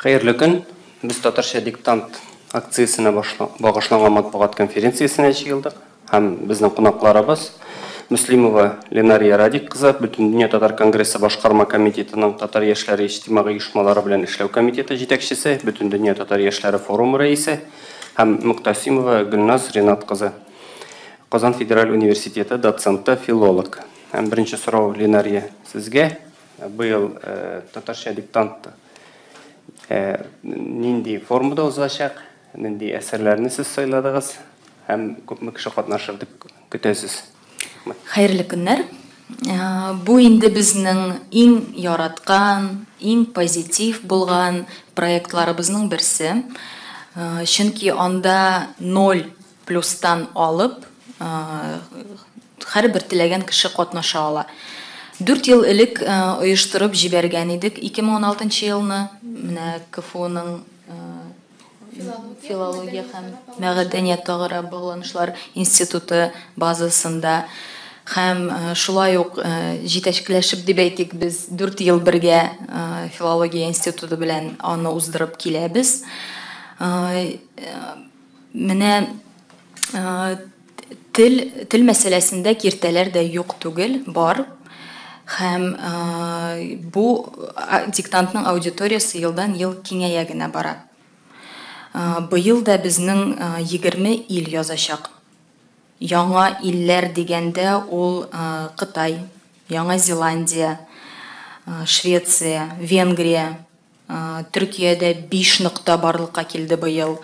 Хәерле көн! Без Татарча диктант акциясенә багышланган матбугат конференциясенә җыелдык һәм безнең кунакларыбыз Мөслимова Ленария Радик кызы, Бөтендөнья татар конгрессы башкарма комитетының татар яшьләре иҗтимагый оешмалары белән эшләү комитеты җитәкчесе, Бөтендөнья татар яшьләре форумы рәисе һәм Мөктәсимова Гөлназ Ринат кызы, Казан федераль университеты доценты, филолог. Һәм беренче сорау, Ленария, сезгә. Быел татарча диктант нинди формада узачак, нинди әсәрләрне сез сайладыгыз һәм күпме кеше катнашыр дип көтәсез? Хәерле көннәр! Бу инде безнең иң яраткан, иң позитив булган проектларыбызның берсе. Чөнки анда ноль плюстан алып, һәрбер теләгән кеше катнаша ала. 4 ел элек оештырып җибәргән идек, 2016 елны, менә КФУның филология һәм мәдәниятара багланышлар институты базасында һәм шулай ук җитәкләшеп дип әйтик, без 4 ел бергә филология институты белән аны уздырып киләбез. Менә тел, тел мәсьәләсендә киртәләр дә юк түгел, бар. Һәм бу диктантның аудиториясе елдан-ел киңәя генә бара. Быел да безнең 20 ил язачак. Яңа илләр дигәндә ул Кытай, Яңа Зеландия, Швеция, Венгрия, Төркиядә 5 нокта барлыкка килде быел.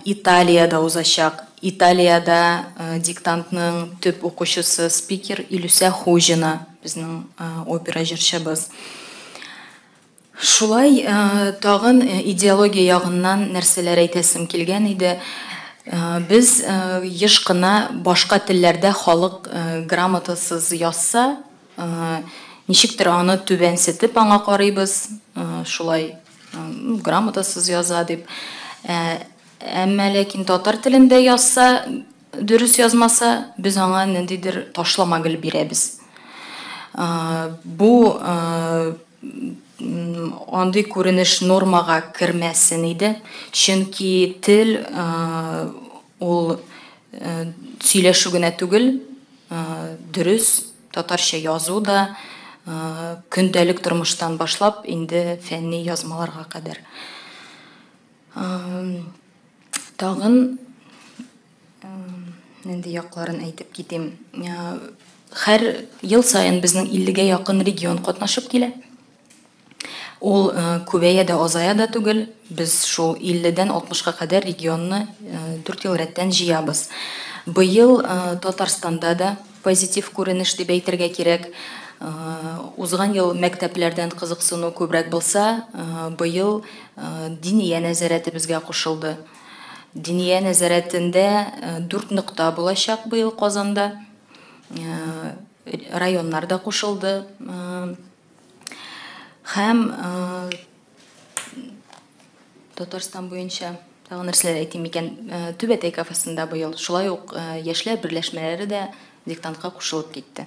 Италиядә узачак. Италиядә диктантның төп укучысы, спикер Илүсә Хуҗина, безнең опера җырчыбыз. Шулай тагын идеология ягыннан нәрсәләр әйтәсем килгән иде. Без еш кына башка телләрдә халык грамотасыз язса, Ничектер аны түбәнсетеп аңа карыйбыз, шулай грамотасыз яза дип. Әмма ләкин татар телендә язса, дөрес язмаса, без аңа ниндидер ташлама гел бирәбез. Бу андый күренеш нормага кермәсен иде, чөнки тел ул сөйләшү генә түгел, дөрес татарча язу да, көндәлек тормыштан башлап инде фәнни язмаларга кадәр. Тагын нинди якларын әйтеп китим. Һәр ел саен безнең 50-гә якын регион катнашып килә. Ул күбәя дә, азая да түгел. Без шул 50-дән 60-ка кадәр регионны 4 ел рәттән җыябыз. Быел Татарстанда да позитив күренеш дип әйтергә кирәк. Узган ел мәктәпләрдән кызыксыну күбрәк булса, быел Диния нәзарәте безгә кушылды. Диния нәзарәтендә 4 нокта булачак быел Казанда. Районнар да кушылды. Һәм Татарстан буенча тагын нәрсәләр әйтим микән? Түбәтәй кафесында быел шулай ук яшьләр берләшмәләре дә диктантка кушылып китте.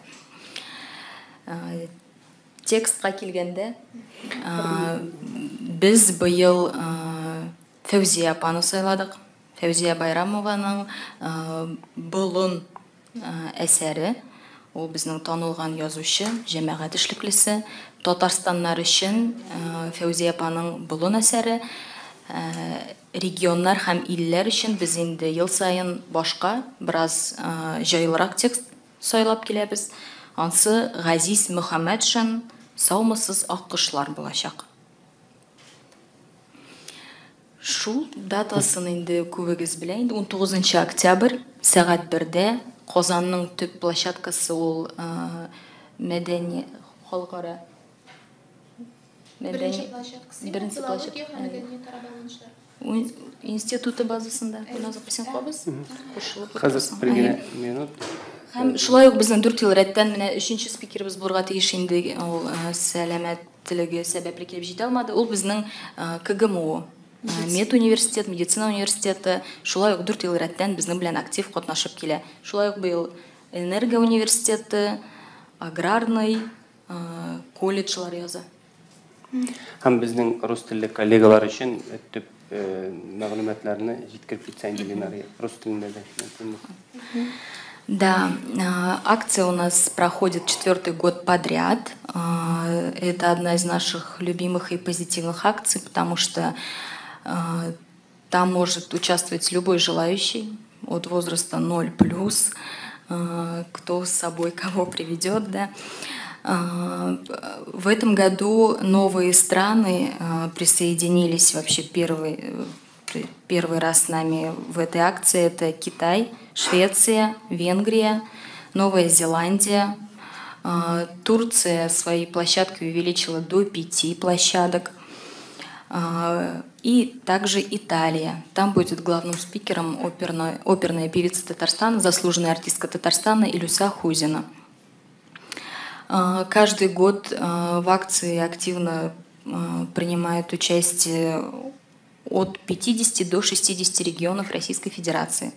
Текстка килгәндә, без быел Фәүзия апаны сайладык. Фәүзия Байрамованың Болын әсәре, ул безнең танылган язучы, җәмәгать эшлеклесе. Татарстаннар өчен Фәүзия апаның Болын әсәре, регионнар һәм илләр өчен без инде ел саен башка, бераз җайлырак текст сайлап киләбез. Ансы Газиз Мөхәммәтшин Саумысыз аккошлар булачак. Шул датасын инде күбегез белә инде, 19 октябрь, сәгать бердә Казанның төп площадкасы ул мәдәни халыкара мәдәни беренче площадка һәм мәдәниятара багланышлар институты базасында. Гөлназ апа, син кабыз? Кушылып. Хәзер бер генә минут. Һәм шулай ук безнең 4 ел рәттән менә өченче спикерыбыз булырга тиеш инде, ул сәламәт Телеге сәбәпле килеп җитә алмады. Ул безнең КГМУ, медуниверситет, медицина университеты, шулай ук 4 ел рәттән безнең белән актив катнашып килә. Шулай ук быел энерго университеты, аграрный колледжлар яза. Һәм безнең рус телле коллегалар өчен төп мәгълүматларны җиткереп китсәң инде, Ленар, рус телендә дә мөмкин булса. Да, акция у нас проходит четвертый год подряд. Это одна из наших любимых и позитивных акций, потому что там может участвовать любой желающий от возраста 0+, кто с собой кого приведет, да. В этом году новые страны присоединились вообще первый раз с нами в этой акции. Это Китай, Швеция, Венгрия, Новая Зеландия. Турция свои площадки увеличила до 5 площадок. И также Италия. Там будет главным спикером оперная певица Татарстана, заслуженная артистка Татарстана Илюса Хузина. Каждый год в акции активно принимают участие от 50 до 60 регионов Российской Федерации.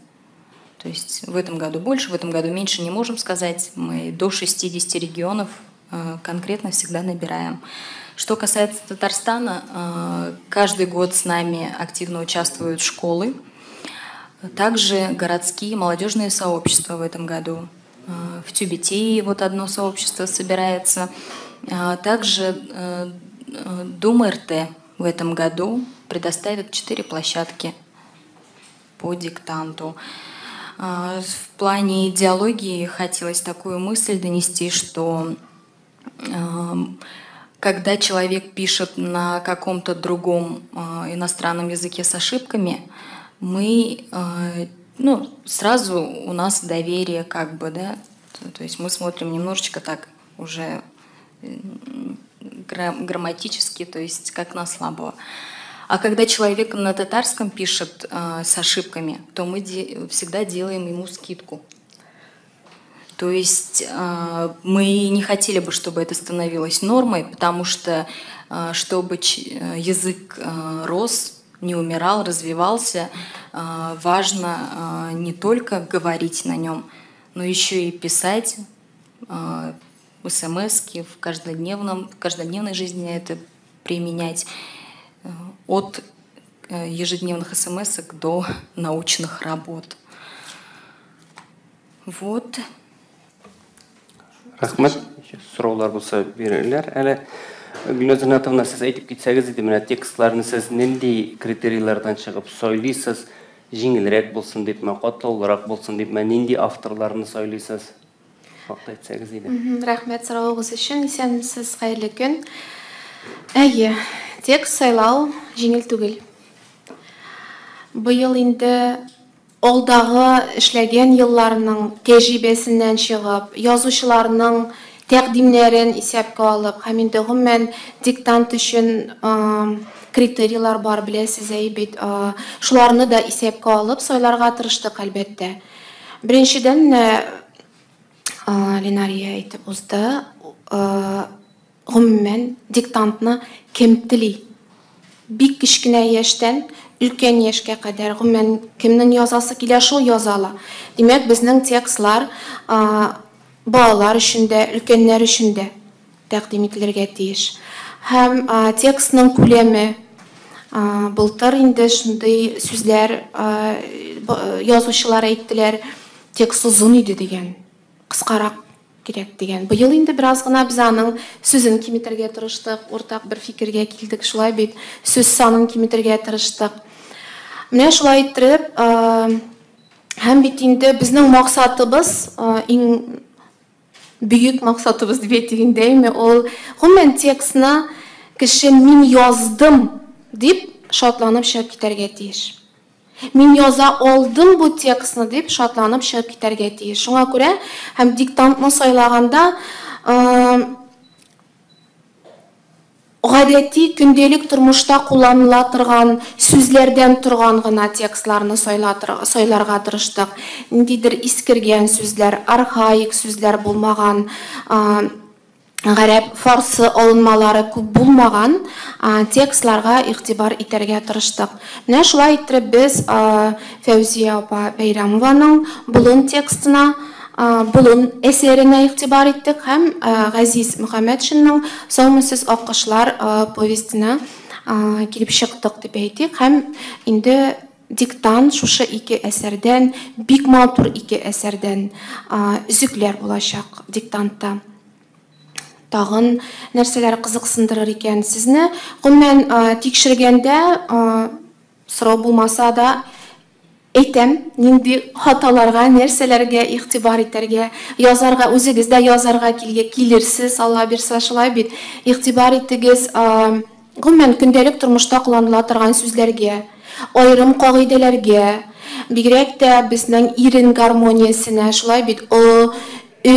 То есть в этом году больше, в этом году меньше, не можем сказать. Мы до 60 регионов конкретно всегда набираем. Что касается Татарстана, каждый год с нами активно участвуют школы, также городские молодежные сообщества в этом году. В Тюбетее вот одно сообщество собирается. Также Дом РТ в этом году предоставит 4 площадки по диктанту. В плане идеологии хотелось такую мысль донести, что когда человек пишет на каком-то другом иностранном языке с ошибками, мы, ну, сразу у нас доверие как бы, да, то есть мы смотрим немножечко так уже грамматически, то есть как на слабого. А когда человек на татарском пишет с ошибками, то мы всегда делаем ему скидку. То есть мы не хотели бы, чтобы это становилось нормой, потому что чтобы язык рос, не умирал, развивался, важно не только говорить на нем, но еще и писать смс-ки в каждодневной жизни это применять, от ежедневных смс-ок до научных работ. Вот. Рәхмәт. Сораулар булса бирерләр. Әле Гөлназ Ринатовна, сез әйтеп китсәгез иде, менә текстларны сез нинди критерийлардан чыгып сайлыйсыз? Җиңелрәк булсын дипме, катлаулырак булсын дипме, нинди авторларны сайлыйсыз? Хакта әйтсәгез иде. Рәхмәт соравыгыз өчен. Исәнмесез, хәерле көн. Әйе, текст сайлау җиңел түгел. Быел инде алдагы эшләгән елларның тәҗрибәсеннән чыгып, язучыларның тәкъдимнәрен исәпкә алып, һәм инде гомумән диктант өчен критерийлар бар, беләсез әй бит, шуларны да исәпкә алып сайларга тырыштык, әлбәттә. Беренчедән, Ленария әйтеп узды, гомумән диктантны кем тели? Бик кечкенә яшьтән өлкән яшькә кадәр гомумән кемнең язасы килә, шул яза ала. Димәк, безнең текстлар балалар өчен дә, өлкәннәр өчен дә тәкъдим ителергә тиеш. Һәм текстның күләме, былтыр инде шундый сүзләр язучылар әйттеләр, текст озын иде дигән, кыскарак кирәк дигән. Быел инде бераз гына без аның сүзен киметергә тырыштык, уртак бер фикергә килдек, шулай бит, сүз санын киметергә тырыштык. Менә шулай иттереп, һәм бит инде безнең максатыбыз, иң бөек максатыбыз дип әйтик инде, әйме, ул гомумән текстны кеше мин яздым дип шатланып чыгып китәргә тиеш. Мин яза алдым бу текстны дип шатланып чыгып китәргә тиеш. Шуңа күрә һәм диктантны сайлаганда гадәти көндәлек тормышта кулланыла торган сүзләрдән торган гына текстларны сайларга тырыштык. Ниндидер искергән сүзләр, архаик сүзләр булмаган, гарәп, фарсы алынмалары күп булмаган текстларга игътибар итәргә тырыштык. Менә шулай иттереп без Фәүзия апа Бәйрәмованың Болын текстына Болын әсәренә игътибар иттек һәм Газиз Мөхәммәтшинның Саумысыз аккошлар повестена килеп чыктык дип әйтик. Һәм инде диктант шушы ике әсәрдән, бик матур ике әсәрдән өзекләр булачак диктантта. Тагын нәрсәләр кызыксындырыр икән сезне? Гомумән, тикшергәндә сорау булмаса да әйтәм, нинди хаталарга, нәрсәләргә игътибар итәргә, язарга, үзегез дә язарга килерсез, Алла бирса, шулай бит. Игътибар итегез, гомумән, көндәлек тормышта кулланыла торган сүзләргә, аерым кагыйдәләргә, бигрәк тә безнең ирен гармониясенә, шулай бит, о, ө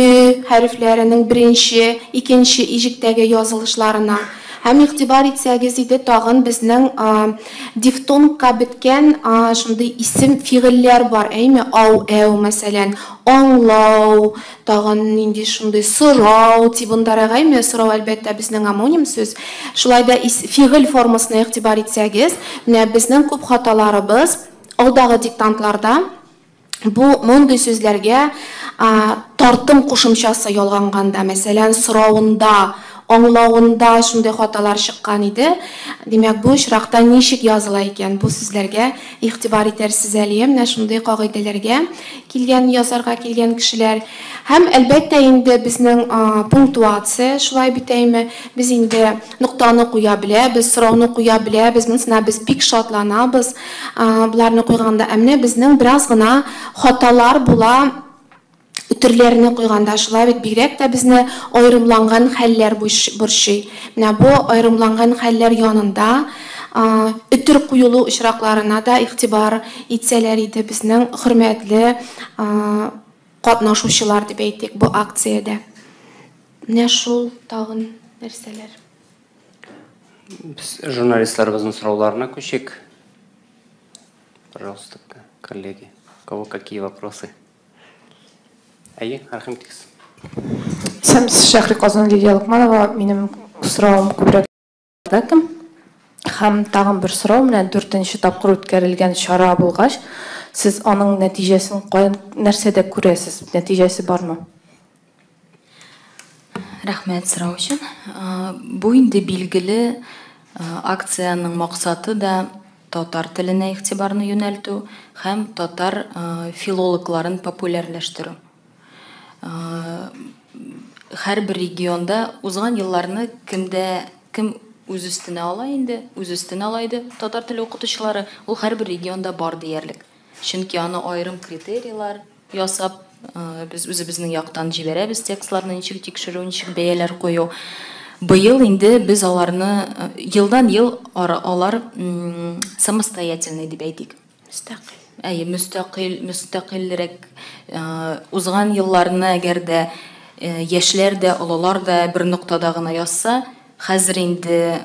хәрефләренең беренче, икенче иҗектәге язылышларына. Һәм игътибар итсәгез иде, тагын безнең дифтонгка беткән шундый исем фигыльләр бар, әйме? Ау, әү, мәсәлән, аңлау, тагын нинди шундый сорау тибындарак, әйме? Сорау, әлбәттә, безнең омоним сүз. Шулай да фигыль формасына игътибар итсәгез, менә безнең күп хаталарыбыз алдагы диктантларда бу мондый сүзләргә тартым кушымчасы ялганганда, мәсәлән, соравында, аңлавында шундый хаталар чыккан иде. Димәк, бу очракта ничек языла икән? Бу сүзләргә игътибар итәрсез әле, менә шундый кагыйдәләргә килгән, язарга килгән кешеләр. Һәм әлбәттә инде безнең пунктуация шулай бит әйме? Без инде ноктаны куя беләбез, сорауны куя беләбез. Монысына без бик шатланабыз боларны куйганда. Ә менә безнең бераз гына хаталар була үтерләрне куйганда, шулай бит, бигрәк тә безне аерымланган хәлләр борчый. Менә бу аерымланган хәлләр янында өтер куелу очракларына да игътибар итсәләр иде безнең хөрмәтле катнашучылар дип әйтик бу акциядә. Менә шул тагын нәрсәләр. Без журналистларыбызның сорауларына күчик. Пожалуйста, коллеги, у кого какие вопросы? Әйе, рәхим итегез. Исәнмесез, Шәһри Казан, Лилия Локманова. Минем соравым күбрәк кем? Һәм тагын бер сорау, менә дүртенче тапкыр үткәрелгән чара булгач, сез аның нәтиҗәсен каян, нәрсәдә күрәсез? Нәтиҗәсе бармы? Рәхмәт сорау өчен. Бу инде билгеле, акциянең максаты да татар теленә игътибарны юнәлтү һәм татар филологларын популярлаштыру. Һәрбер регионда узган елларны кемдә кем үз өстенә ала инде, үз өстенә ала иде татар теле укытучылары, ул һәрбер регионда бар диярлек. Чөнки аны аерым критерийлар ясап, без үзебезнең яктан җибәрәбез текстларны ничек тикшерү, ничек бәяләр кую. Быел инде без аларны елдан ел алар самостоятельный дип әйтик. Мөстәкыйль. Әйе, мөстәкыйль, мөстәкыйльрәк. Узган елларны әгәр дә яшьләр дә, олылар да бер ноктада гына язса, хәзер инде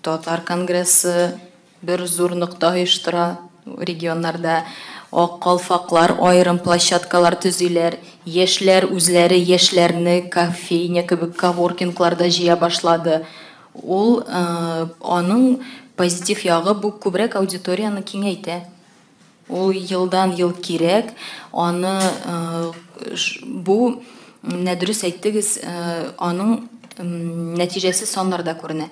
Татар конгрессы бер зур нокта оештыра регионнарда. Ак калфаклар аерым площадкалар төзиләр. Яшьләр үзләре яшьләрне кофейня кебек коворкингларда җыя башлады. Ул аның позитив ягы бу күбрәк аудиторияне киңәйтә. Ул елдан ел кирәк. Аны бу менә дөрес әйттегез, аның нәтиҗәсе саннарда күренә.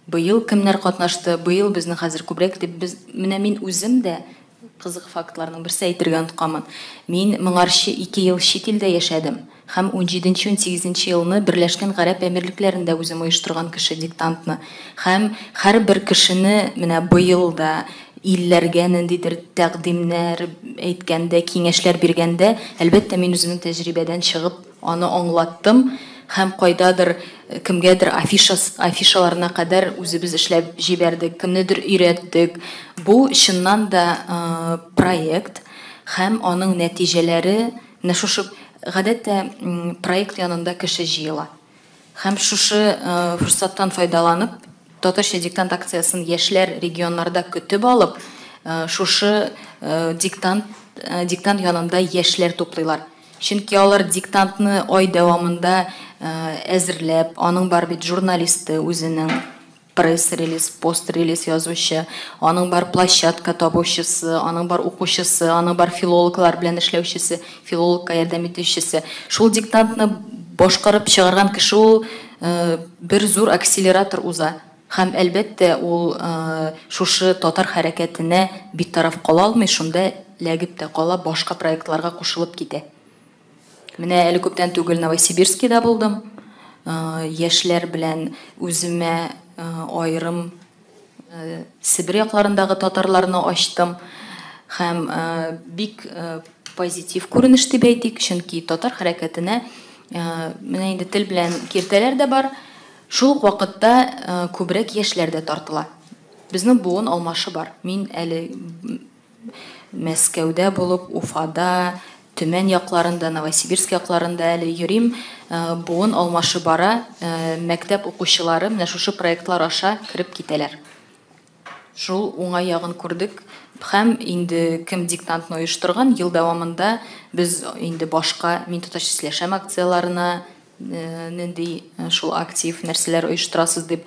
Быел кемнәр катнашты, быел безнең хәзер күбрәк дип без менә мин үзем дә кызык фактларның берсе әйтергә онытканмын. Мин моңарчы 2 ел чит илдә яшәдем һәм 17-18 елны Берләшкән Гарәп Әмирлекләрендә үзем оештырган кеше диктантны. Һәм һәрбер кешене менә быел да илләргә ниндидер тәкъдимнәр әйткәндә, киңәшләр биргәндә, әлбәттә, мин үземнең тәҗрибәдән чыгып аны аңлаттым һәм кайдадыр кемгәдер афишаларына кадәр үзебез эшләп җибәрдек, кемнедер өйрәттек. Бу чыннан да проект һәм аның нәтиҗәләре менә шушы гадәттә проект янында кеше җыела. Һәм шушы форсаттан файдаланып, Татарча диктант акциясен яшьләр регионнарда көтеп алып, шушы диктант янында яшьләр туплыйлар. Чөнки алар диктантны ай дәвамында әзерләп, аның бар бит журналисты үзенең, Пресс-релиз, пост-релиз язучы, аның бар площадка табучысы, аның бар укучысы, аның бар филологлар белән эшләүчесе, филологка ярдәм итүчесе. Шул диктантны башкарып чыгарган кеше ул бер зур акселератор уза. Һәм әлбәттә ул шушы татар хәрәкәтенә битараф кала алмый, шунда ләгеп тә кала, башка проектларга кушылып китә. Менә әле күптән түгел Новосибирскида булдым. Яшьләр белән үземә аерым Себер якларындагы татарларны ачтым. Һәм бик позитив күренеш дип әйтик, чөнки татар хәрәкәтенә менә инде тел белән киртәләр дә бар. Шул ук вакытта күбрәк яшьләр дә тартыла. Безнең буын алмашы бар. Мин әле Мәскәүдә булып, Уфада, Төмән якларында, Новосибирск якларында әле йөрим. Буын алмашы бара. Мәктәп укучылары менә шушы проектлар аша кереп китәләр. Шул уңай ягын күрдек. Һәм инде кем диктантны оештырган, ел дәвамында без инде башка «Мин татарча сөйләшәм» акцияларына нинди шул актив нәрсәләр оештырасыз дип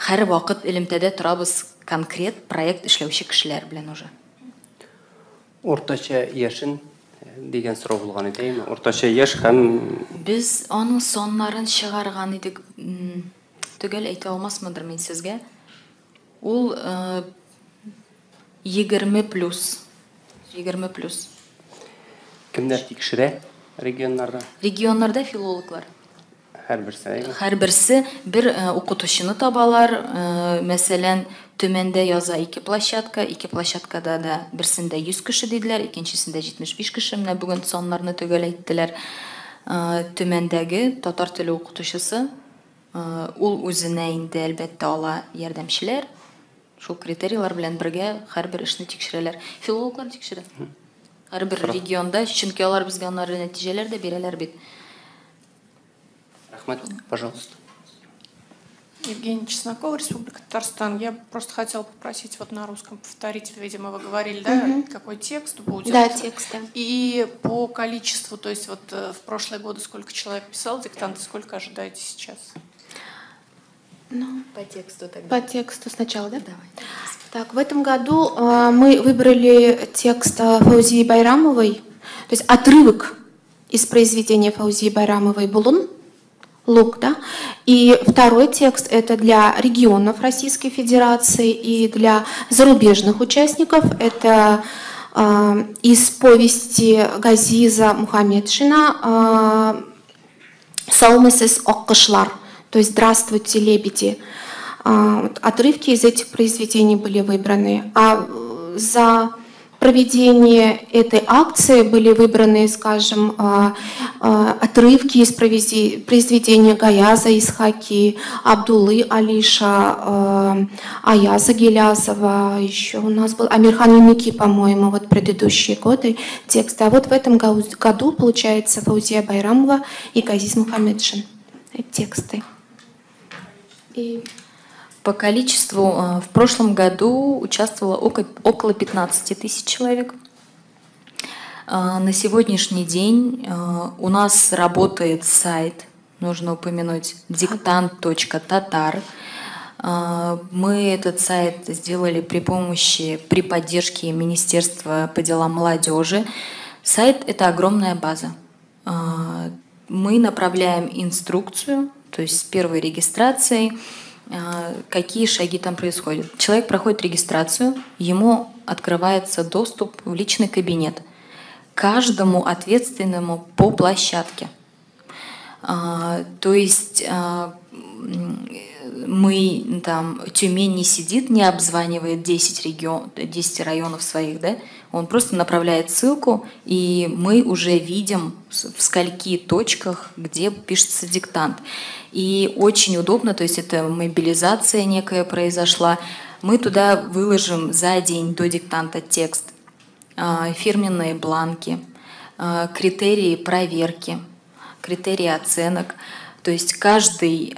һәр вакыт элемтәдә торабыз конкрет проект эшләүче кешеләр белән уже. Уртача яшен дигән сорау булган иде, әйеме? Уртача яшь һәм Без аның саннарын чыгарган идек. Төгәл әйтә алмасмындыр мин сезгә. Ул 20 плюс. 20 плюс. Кемнәр тикшерә регионнарда? Регионнарда филологлар. Һәрберсе, әйеме? Һәрберсе бер укытучыны табалар. Мәсәлән, Төмәндә яза ике площадка, ике площадкада да берсендә 100 кеше диделәр, икенчесендә 75 кеше. Менә бүген саннарны төгәл әйттеләр. Төмәндәге татар теле укытучысы, ул үзенә инде әлбәттә ала ярдәмчеләр. Шул критерийлар белән бергә һәрбер эшне тикшерәләр. Филологлар тикшерә. Һәрбер регионда, чөнки алар безгә аннары нәтиҗәләр дә бирәләр бит. Рәхмәт, пожалуйста. Евгения Чеснокова, Республика Татарстан. Я просто хотела попросить вот на русском повторить, видимо, вы говорили, да, какой текст будет? Да, текст, да. И по количеству, то есть вот в прошлые годы сколько человек писал диктанты, сколько ожидаете сейчас? Ну, по тексту тогда. По тексту сначала, да? Давай. Так, в этом году мы выбрали текст Фаузии Байрамовой, то есть отрывок из произведения Фаузии Байрамовой «Булун», «Лук», да? И второй текст — это для регионов Российской Федерации и для зарубежных участников. Это из повести Газиза Мухаметшина «Саумысыз аккошлар», то есть «Здравствуйте, лебеди». Вот отрывки из этих произведений были выбраны. А за проведение этой акции были выбраны, скажем, отрывки из произведения Гаяза Исхаки, Абдуллы Алиша, Аяза Гилязова, еще у нас был Амирхан Юники, по-моему, вот предыдущие годы тексты. А вот в этом году, получается, Фаузия Байрамова и Газиз Мухаметшин тексты. И по количеству в прошлом году участвовало около 15 тысяч человек. На сегодняшний день у нас работает сайт, нужно упомянуть, диктант.татар. Мы этот сайт сделали при помощи, при поддержке Министерства по делам молодежи. Сайт – это огромная база. Мы направляем инструкцию, то есть с первой регистрацией, какие шаги там происходят. Человек проходит регистрацию, ему открывается доступ в личный кабинет. Каждому ответственному по площадке. То есть мы там, Тюмень не сидит, не обзванивает 10 районов своих, да? Он просто направляет ссылку, и мы уже видим, в скольки точках, где пишется диктант. И очень удобно, то есть это мобилизация некая произошла. Мы туда выложим за день до диктанта текст, фирменные бланки, критерии проверки, критерии оценок. То есть каждый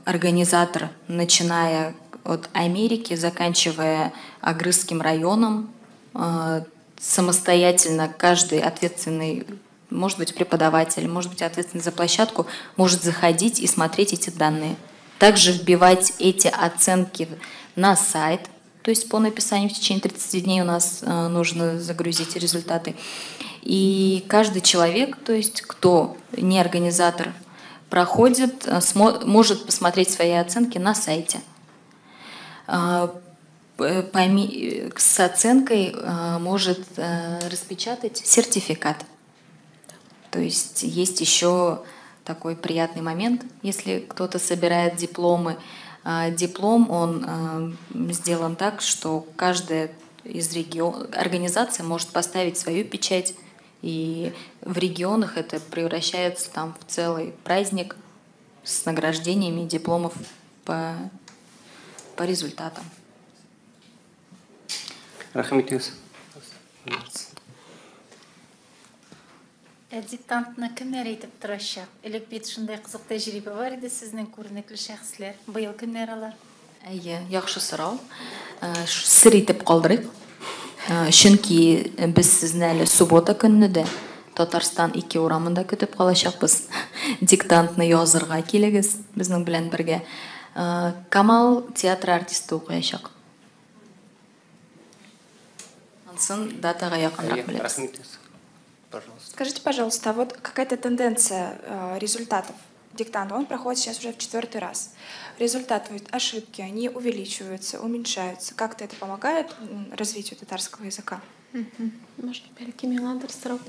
организатор, начиная от Америки, заканчивая Агрызским районом, самостоятельно каждый ответственный, может быть, преподаватель, может быть, ответственный за площадку, может заходить и смотреть эти данные. Также вбивать эти оценки на сайт, то есть по написанию в течение 30 дней у нас нужно загрузить результаты. И каждый человек, то есть кто не организатор, проходит, может посмотреть свои оценки на сайте. С оценкой может распечатать сертификат. То есть есть еще такой приятный момент, если кто-то собирает дипломы. Диплом, он сделан так, что каждая из организаций может поставить свою печать, и в регионах это превращается там в целый праздник с награждениями дипломов по результатам. Рәхмәт. Ә диктантны кемнәр әйтеп торачак? Элек бит шундай кызык тәҗрибә бар иде сезнең күренекле шәхесләр. Быел кемнәр алар? Әйе, яхшы сорау. Сер итеп калдырыйк. Чөнки без сезне әле суббота көнне дә Татарстан 2 урамында көтеп калачакбыз. Диктантны язырга килегез безнең белән бергә. Камал театры артисты укыячак. Ансын датага якынрак беләбез. Пожалуйста. Скажите, пожалуйста, а вот какая-то тенденция результатов диктанта, он проходит сейчас уже в 4-й раз. Результаты, ошибки, они увеличиваются, уменьшаются. Как-то это помогает развитию татарского языка? Может, бәлки миңадыр сорау.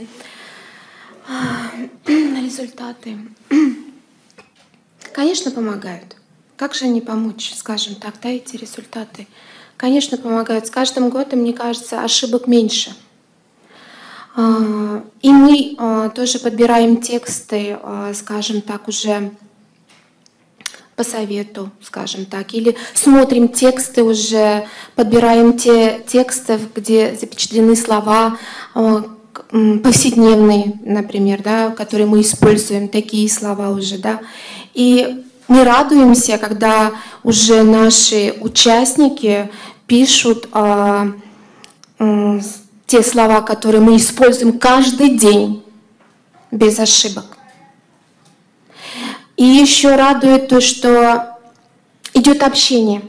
Результаты. Конечно, помогают. Как же не помочь, скажем так, да, эти результаты? Конечно, помогают. С каждым годом, мне кажется, ошибок меньше. И мы тоже подбираем тексты, скажем так, уже по совету, скажем так, или смотрим тексты уже, подбираем те тексты, где запечатлены слова повседневные, например, да, которые мы используем, такие слова уже, да. И мы радуемся, когда уже наши участники пишут те слова, которые мы используем каждый день, без ошибок. И еще радует то, что идет общение.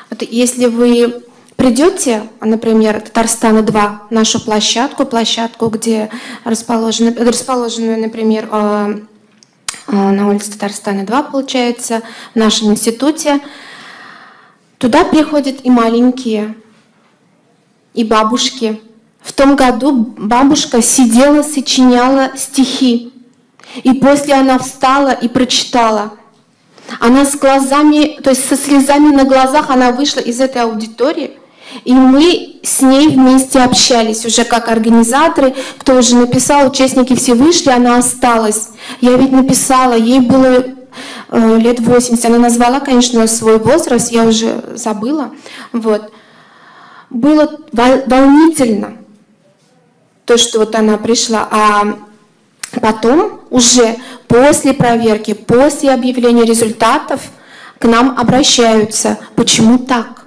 Вот если вы придете, например, Татарстана 2, нашу площадку, площадку, где расположены, например, на улице Татарстана 2, получается, в нашем институте, туда приходят и маленькие, и бабушки. В том году бабушка сидела, сочиняла стихи. И после она встала и прочитала. Она с глазами, то есть со слезами на глазах она вышла из этой аудитории, и мы с ней вместе общались уже как организаторы, кто уже написал, участники все вышли, она осталась. Я ведь написала, ей было лет 80, она назвала, конечно, свой возраст, я уже забыла. Вот. Было волнительно то, что вот она пришла, а потом уже после проверки, после объявления результатов к нам обращаются. Почему так?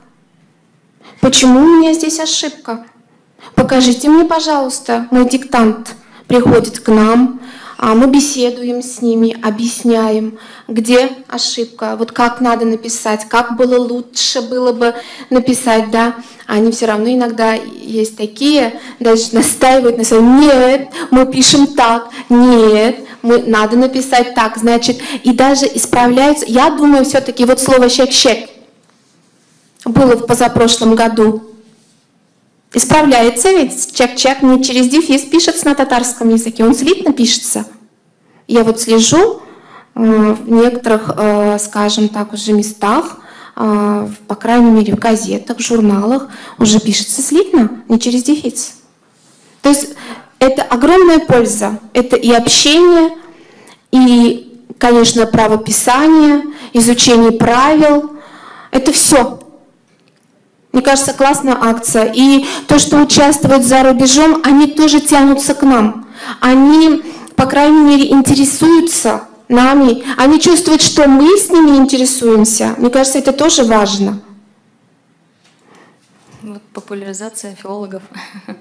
Почему у меня здесь ошибка? Покажите мне, пожалуйста, мой диктант. Приходит к нам, а мы беседуем с ними, объясняем, где ошибка, вот как надо написать, как было лучше было бы написать, да. Они все равно иногда есть такие, даже настаивают на своем: нет, мы пишем так, нет, мы, надо написать так, значит, и даже исправляются. Я думаю, все-таки вот слово «щек-щек» было в позапрошлом году. Исправляется ведь, чак-чак не через дефис пишется на татарском языке, он слитно пишется. Я вот слежу в некоторых, скажем так, уже местах, по крайней мере в газетах, в журналах уже пишется слитно, не через дефис. То есть это огромная польза, это и общение, и, конечно, правописание, изучение правил, это все. Мне кажется, классная акция. И то, что участвуют за рубежом, они тоже тянутся к нам. Они, по крайней мере, интересуются нами. Они чувствуют, что мы с ними интересуемся. Мне кажется, это тоже важно. Вот популяризация филологов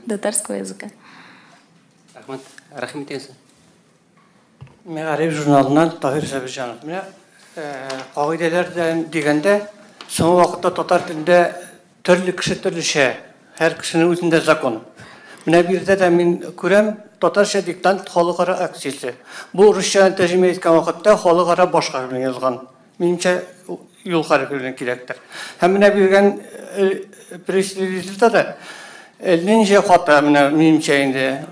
татарского языка. Рәхмәт, рәхмәт. Мәгариф журналыннан Таһир Сабирҗанов. Менә Кагыйдәләрдән дигәндә, соңгы вакытта татар телендә төрле кеше төрлечә, һәр кешенең үзендә закон. Менә биредә дә мин күрәм, татарча диктант халыкара акциясе. Бу русча тәрҗемә иткән вакытта халыкара баш хәреф белән язылган. Минемчә, юл хәрефе белән кирәктер. Һәм менә биргән пресс-релизда да нинди хата, менә минемчә инде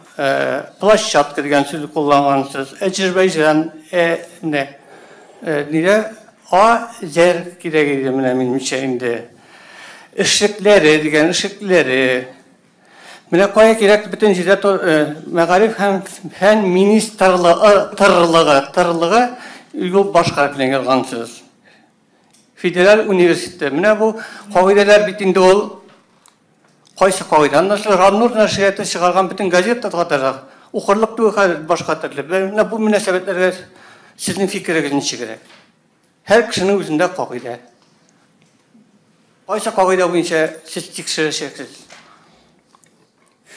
площадка дигән сүз куллангансыз, Әзербайҗан, менә нидә А зәр кирәк иде менә минемчә инде. Эшлекләре дигән эшлекләре. Менә кая кирәк бөтен җирдә мәгариф һәм фән министрлыгы тырлыгы тырлыгы юл башка белән язгансыз. Федераль университетта. Менә бу кагыйдәләр бит инде ул кайсы кагыйдә? Аннан соң Раннур нәшрияты чыгарган бөтен газеталарда да укырлык түгел хәзер башка төрле. Менә бу мөнәсәбәтләргә сезнең фикерегез ничегрәк? Һәр кешенең үзендә кагыйдә. Кайсы кагыйдә буенча сез тикшерәчәксез?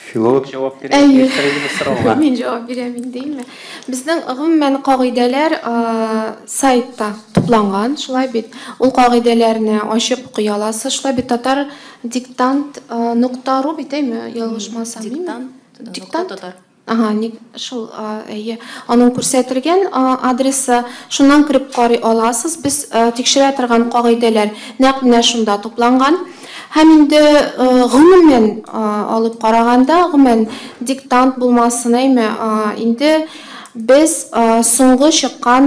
Филолог җавап бирә бу сорауга. Мин җавап бирәм инде, әйме? Безнең гомумән кагыйдәләр сайтта тупланган, шулай бит. Ул кагыйдәләрне ачып укый аласыз. Шулай бит татар диктант нокта ру бит, әйме, ялгышмасам. Диктант диктант татар. Ага, ник шул, әйе. Аның күрсәтелгән адресы, шуннан кереп карый аласыз. Без тикшерә торган кагыйдәләр нәкъ менә шунда тупланган. Һәм инде гомумән алып караганда, гомумән диктант булмасын, әйме, инде без соңгы чыккан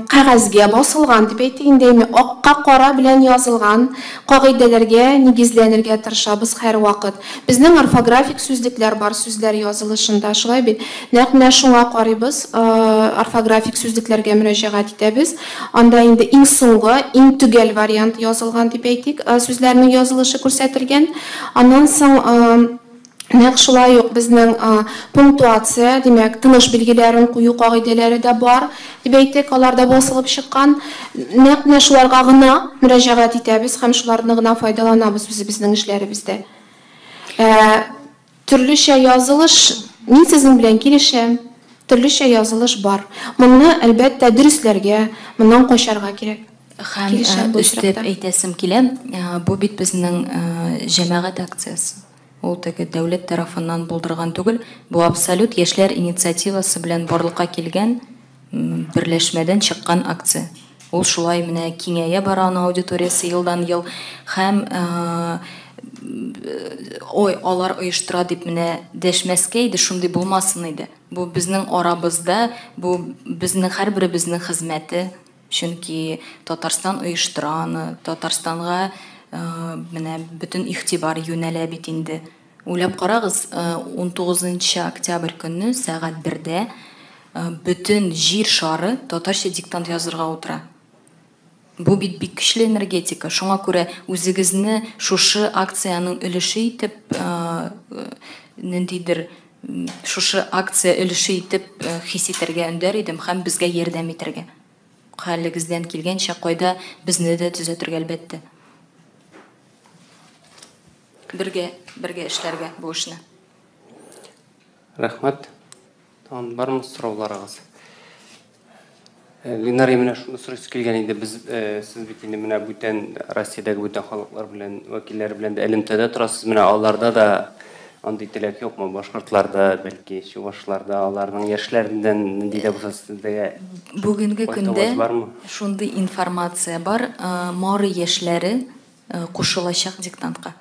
кәгазьгә басылган, дип әйтик инде, әйме, акка кара белән язылган кагыйдәләргә нигезләнергә тырышабыз һәрвакыт. Безнең орфографик сүзлекләр бар сүзләр язылышында, шулай бит? Нәкъ менә шуңа карыйбыз, орфографик сүзлекләргә мөрәҗәгать итәбез. Анда инде иң соңгы, иң төгәл вариант язылган дип әйтик, сүзләрнең язылышы күрсәтелгән. Аннан соң нәкъ шулай ук безнең пунктуация, димәк, тыныш билгеләрен кую кагыйдәләре дә бар, дип әйтик, алар да басылып чыккан. Нәкъ менә шуларга гына мөрәҗәгать итәбез һәм шуларны гына файдаланабыз үзебезнең эшләребездә. Төрлечә язылыш, мин сезнең белән килешәм, төрлечә язылыш бар. Моны, әлбәттә, дөресләргә, моннан качарга кирәк. Һәм өстәп әйтәсем килә, бу бит безнең җәмәгать акциясе. Ул теге дәүләт тарафыннан булдырган түгел, бу абсолют яшьләр инициативасы белән барлыкка килгән берләшмәдән чыккан акция. Ул шулай менә киңәя бара аның аудиториясе елдан-ел һәм ой, алар оештыра дип менә дәшмәскә иде, шундый булмасын иде. Бу безнең арабызда, бу безнең һәрберебезнең хезмәте, чөнки Татарстан оештыра аны, Татарстанга менә бөтен игътибар юнәлә бит инде. Уйлап карагыз, 19 октябрь көнне сәгать 1дә бөтен җир шары татарча диктант язырга утыра. Бу бит бик көчле энергетика. Шуңа күрә үзегезне шушы акциянең өлеше итеп, ниндидер шушы акция өлеше итеп хис итәргә өндәр идем һәм безгә ярдәм итәргә. Хәлегездән килгәнчә кайда безне дә төзәтергә әлбәттә. Бергә, бергә эшләргә бу эшне. Рәхмәт. Тагын бармы сорауларыгыз? Ленар, менә шуны сорыйсы килгән инде. Без сез бит инде менә бүтән Россиядәге бүтән халыклар белән вәкилләр белән дә элемтәдә торасыз. Менә аларда да андый теләк юкмы? Башкортларда, бәлки чувашларда, аларның яшьләреннән нинди дә булса сезгә Бүгенге көндә шундый информация бар, Мари яшьләре кушылачак диктантка.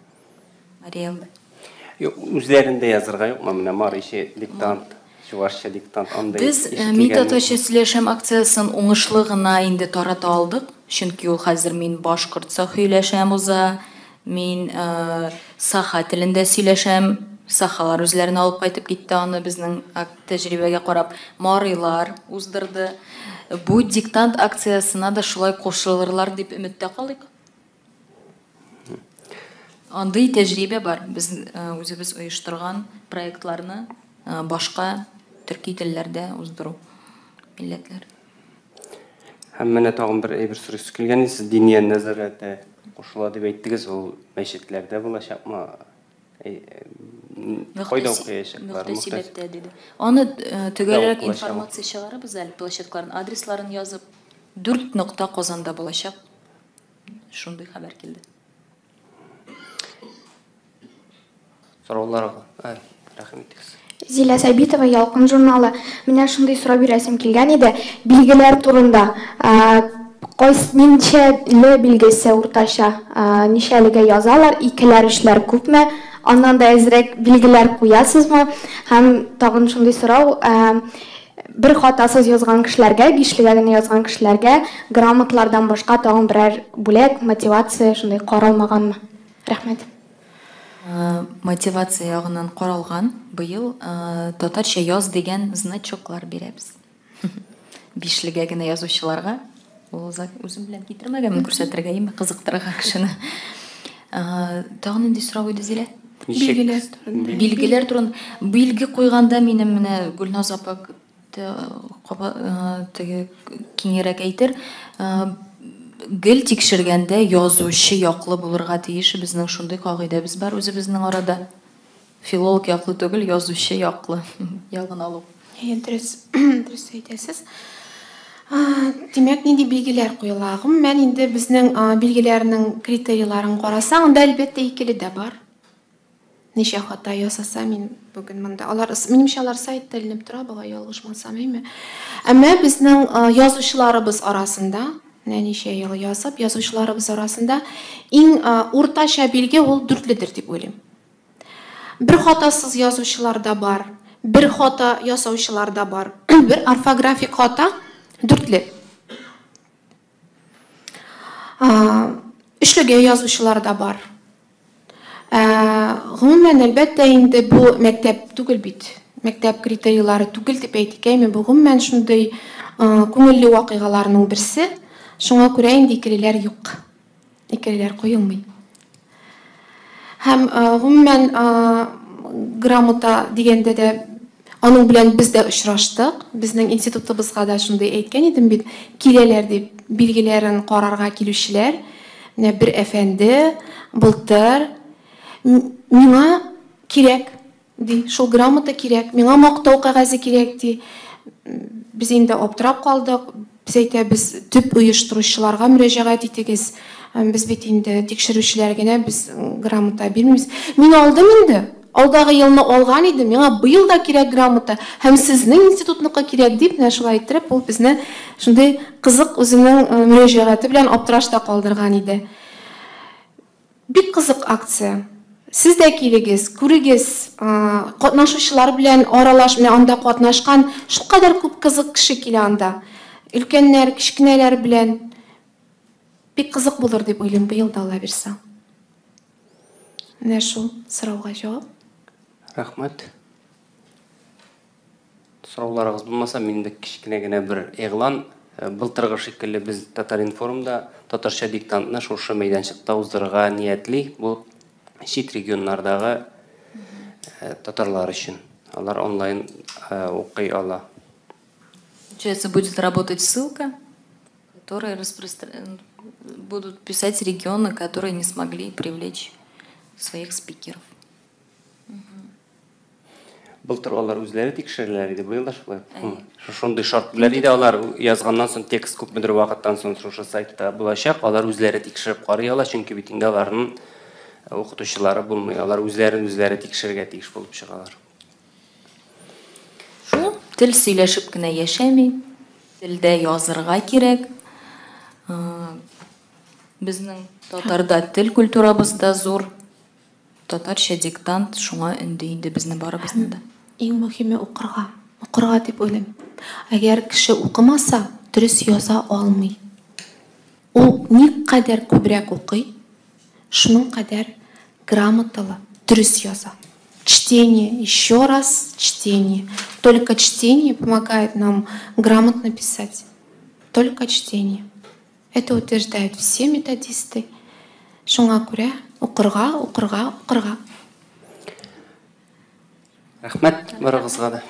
Мариэлда. Юк, үзләрендә язырга юкмы? Менә марича диктант, чувашча диктант андый. Без Мин татарча сөйләшәм акциясен уңышлы гына инде тарата алдык, чөнки ул хәзер мин башкортча сөйләшәм уза, мин саха телендә сөйләшәм, сахалар үзләренә алып кайтып китте аны безнең тәҗрибәгә карап, марилар уздырды. Бу диктант акциясенә дә шулай кушылырлар дип өметтә калыйк. Андый тәҗрибә бар. Без үзебез оештырган проектларны башка төрки телләрдә уздыру милләтләр. Һәм менә тагын бер әйбер сорыйсы килгән, сез Диния нәзарәте кушыла дип әйттегез, ул мәчетләрдә булачакмы? Кайда укыячаклар? Мөхтәсибәттә диде. Аны төгәлрәк информация чыгарабыз әле, площадкаларын, адресларын язып. Дүрт нокта Казанда булачак. Шундый хәбәр килде. Сорауларга, ә, рәхим итегез. Зилә Сабитова, Ялкын журналы. Менә шундый сорау бирәсем килгән иде. Билгеләр турында. Кайсы ничәле билгесе уртача, ничәлегә язалар, икеләр, өчләр күпме? Аннан да әзрәк билгеләр куясызмы? Һәм тагын шундый сорау, бер хатасыз язган кешеләргә, бишлегә генә язган кешеләргә грамоталардан башка тагын берәр бүләк, мотивация шундый каралмаганмы? Рәхмәт. Мотивация ягыннан каралган. Быел татарча яз дигән значоклар бирәбез. Бишлегә генә язучыларга. Ул үзем белән китермәгәнмен күрсәтергә, име кызыктырырга кешене. Тагын нинди сорау иде, Зилә? Билгеләр турында. Билгеләр турында. Билге куйганда минем менә Гөлназ апа теге киңрәк әйтер. Гел тикшергәндә язучы яклы булырга тиеш. Безнең шундый кагыйдәбез бар үзебезнең арада. Филолог яклы түгел, язучы яклы ягын алу. Әйе, дөрес, дөрес әйтәсез. Димәк, нинди билгеләр куела? Гомумән, инде безнең билгеләрнең критерийларын карасаң, анда әлбәттә икеле дә бар. Ничә хата ясаса, мин бүген монда. Алар, минемчә, алар сайтта эленеп тора, бугай, ялгышмасам, әйме? Әмма безнең язучыларыбыз арасында, менә ничә ел язып, язучыларыбыз арасында иң уртача билге ул дүртледер дип уйлыйм. Бер хатасыз язучылар да бар, бер хата ясаучылар да бар. Бер орфографик хата дүртле. Өчлегә язучылар да бар. Гомумән, әлбәттә, инде бу мәктәп түгел бит. Мәктәп критерийлары түгел дип әйтик, әйме, бу гомумән шундый күңелле вакыйгаларның берсе. Шуңа күрә инде икелеләр юк. Икелеләр куелмый. Һәм гомумән грамота дигәндә дә аның белән без дә очраштык. Безнең институтыбызга да шундый әйткән идем бит, киләләр дип билгеләрен карарга килүчеләр. Менә бер әфәнде былтыр миңа кирәк ди, шул грамота кирәк, миңа мактау кәгазе кирәк ди. Без инде аптырап калдык. Без әйтәбез, төп оештыручыларга мөрәҗәгать итегез. Без бит инде тикшерүчеләр генә, без грамота бирмибез. Мин алдым инде. Алдагы елны алган идем, миңа быел да кирәк грамота һәм сезнең институтныкы кирәк дип, менә шулай иттереп, ул безне шундый кызык үзенең мөрәҗәгате белән аптырашта калдырган иде. Бик кызык акция. Сез дә килегез, күрегез, катнашучылар белән аралаш, менә анда катнашкан шулкадәр күп кызык кеше килә анда. Өлкәннәр, кечкенәләр белән. Бик кызык булыр дип уйлыйм быел да, Алла бирсә. Менә шул сорауга җавап. Рәхмәт. Сорауларыгыз булмаса, мин дә кечкенә генә бер игълан. Былтыргы шикелле без Татар-информда татарча диктантны шушы мәйданчыкта уздырырга ниятли. Бу чит регионнардагы татарлар өчен. Алар онлайн укый ала. Получается, будет работать ссылка, которая будут писать регионы, которые не смогли привлечь своих спикеров. Былтыр алар үзләре тикшерәләр иде, быел да шулай. Шундый шарт белән иде, алар язганнан соң текст күпмедер вакыттан соң шушы сайтта булачак, алар үзләре тикшереп карый ала, чөнки бит инде аларның укытучылары булмый, алар үзләрен үзләре тикшерергә тиеш булып чыгалар. Шул тел сөйләшеп кенә яшәми, телдә язырга кирәк. Безнең татарда тел культурабыз да зур. Татарча диктант шуңа өнди инде безне барыбызны да. Иң мөһиме укырга. Укырга дип уйлыйм. Әгәр кеше укымаса, дөрес яза алмый. Ул никадәр күбрәк укый, шуның кадәр грамоталы, дөрес яза. Чтение, еще раз чтение. Только чтение помогает нам грамотно писать. Только чтение. Это утверждают все методисты. Шуңа күрә укырга, укырга, укырга. Рәхмәт барыгызга да.